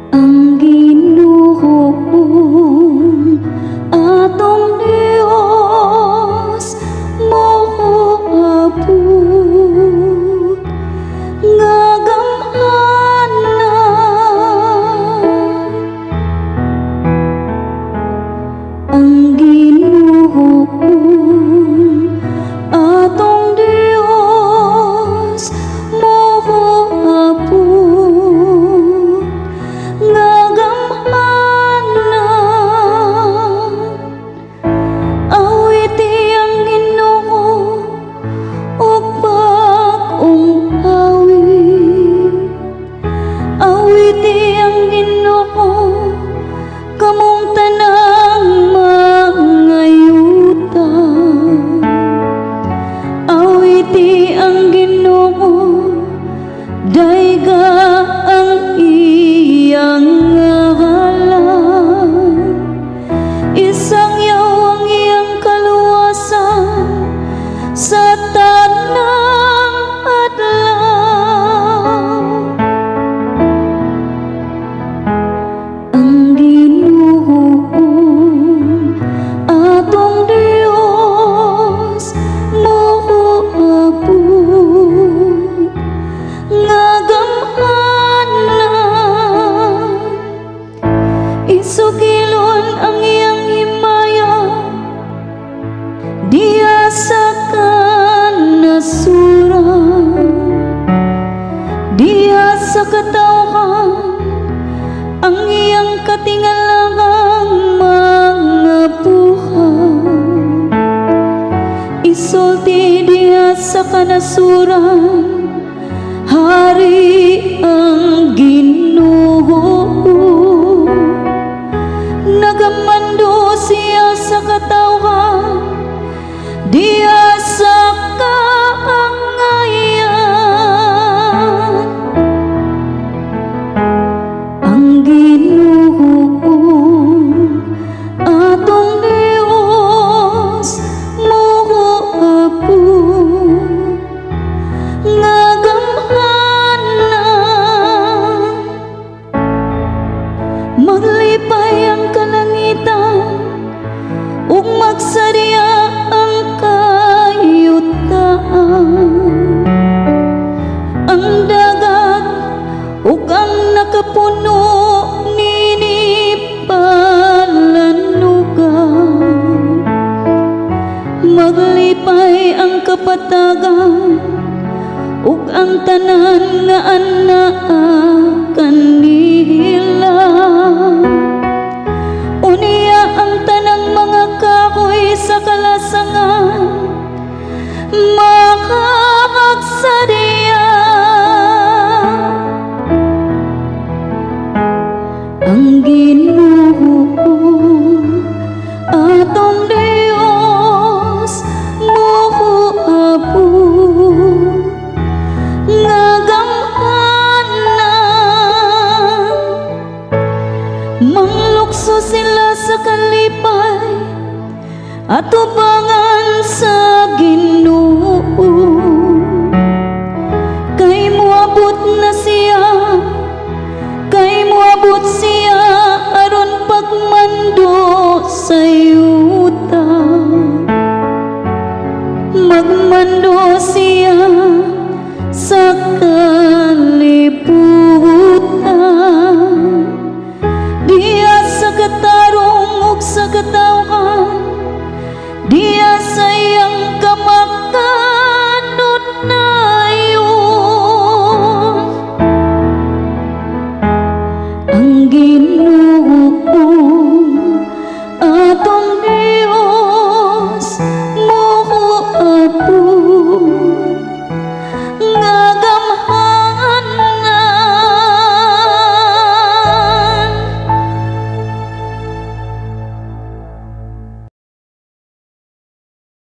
Ang Ginoo atong Dios moabot nga gamhanan. Ang Ginoo atong Dios moabot nga gamhanan. Awiti ang Ginoo ug bag-ong awit. Awiti ang Ginoo kamong tanang mga yuta. Awiti ang Ginoo, dayga ang iyang ngalan. Isangyaw ang iyang kaluwasan sa tanang adlaw. Ang Ginoo atong Dios moabot nga gamhanan. Isugilon ang iyang himaya diya sa kanasuran, diya sa katawhan ang iyang katingalangang mga buhat. Isulti diya sa kanasuran, hari ang Ginoo. Nagamando siya sa katawhan diya sa kaangayan. Ang Ginoo atong Dios moabot nga gamhanan. Maglipay ang kalangitan ug magsariya ang kayutaan. Ang dagat ug ang nakapuno nini palanugan. Maglipay ang kapatagan ug ang tanan nga anaa kanila. Unya ang tanang mga kahoy sa kalasangan makakagsariya. Ang Ginoo atong Dios moabot nga gamhanan. Manglukso sila sa kalipay atubang